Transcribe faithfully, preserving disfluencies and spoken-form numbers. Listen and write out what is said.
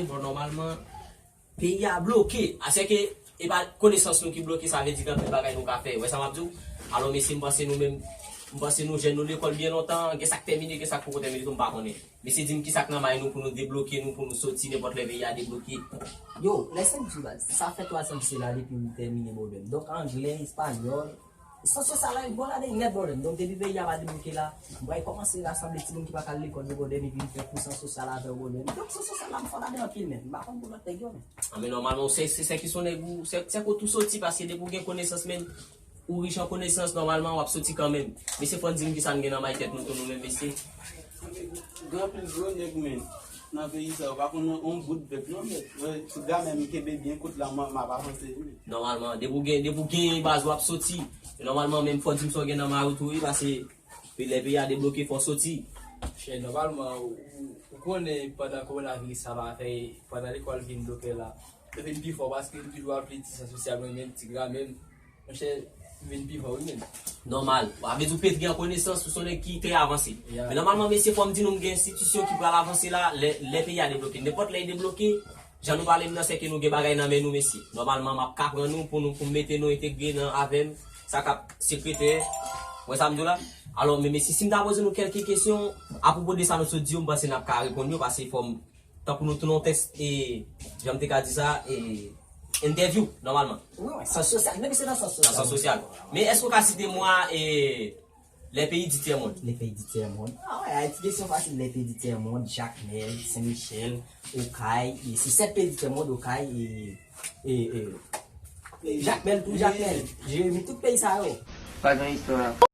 Bon, nòmalman, peyi a bloke. Asèke, e pa konesans nou ki bloke, sa vle di gen anpil bagay nou ka fè. Wè sa m ap di w? Alò, mesye, m panse nou menm, m panse nou jèn, nou lekòl byen lontan, gen sa k tèmine, gen sa k poko tèmine tou, m pa konnen. Mesye, di m ki sa k nan may nou pou nou debloke nou, pou nou soti nenpòt lè peyi a debloke. Yo, lèse m di w, baz, sa fè twa zan m se la depi m tèmine bòdè m. Donk, anglè, espanyòl, sans sosyal la, bon, la, nèt bòdè m. Donk, depi peyi a pa debloke la, m pral kòmanse rasanble timoun ki pa ka al lekòl yo bòdè m, epi m fè kou sans sosyal avè yo bòdè m. Donk, sans sosyal la, m fò ladan anpil, men. M pa konn pou lòt nèg yo, men. A, men nòmalman, se, se, se ki son nèg ou, se, se kote ou soti, paske depi ou gen konesans, men, ou rich an konesans, nòmalman, w ap soti kanmenm. Mesye, fò n di m ki sa n gen nan may tèt nou tou, nou menm, mesye. Gen anpil gwo nèg, men, nan peyi sa, yo pa konn yon bout bèt, non, men, men, ti gramè m kenbe byen kout la, mwen, m ap avanse, wi. Nòmalman, depi w gen, depi w gen baz, w ap soti. Nòmalman, menm fò n di m sa w gen nan may ou tou, wi, paske lè peyi a debloke, fò w soti. Chè, nòmalman, ou, ou, ou konnen pandan kowonaviris sa pa fè, pandan lekòl vin bloke la, yo vin pi fò paske m toujou aplike distans sosyal mwen menm, ti gramè m. Monchè, m vin pi fò wi menm. Nòmal. Bon, sa vle di w Petri an konesans, ou se yon nèg ki trè avanse. Ya. Men nòmalman, mesye, fò m di nou, m gen enstitisyon ki pral avanse la, lè, lè peyi a debloke. Nenpòt lè l debloke, jan nou pale m nan, se ke nou gen bagay nan men nou, mesye. Nòmalman, m ap ka pran nou pou nou, pou m mete nou entegre nan avè m, sa k ap sekretè. Wè sa m di w la? Alò, men mesye, si m ta poze nou kèlke kesyon apwopo de sa nou sot di yo, m panse n ap ka reponn yo, paske fò m Tankou nou tou nan tèks, e, jan m te ka di sa, e, entèvyou, nòmalman. Wi, wi, sans sosyal. Menm se nan sans sosyal. Nan sans sosyal. Men èske w ka site mwa, e, Les Pays du Tiers Monde? Les Pays du Tiers Monde. Ah ouais, ti kesyon fasil, Les Pays du Tiers Monde, Jakmèl, Sen Michèl, Okay, e, se sèt peyi du tiers monde, Okay, e, e, e, Jakmèl tou, Jakmèl, Jeremi, tout peyi sa yo. Pa gen istwa.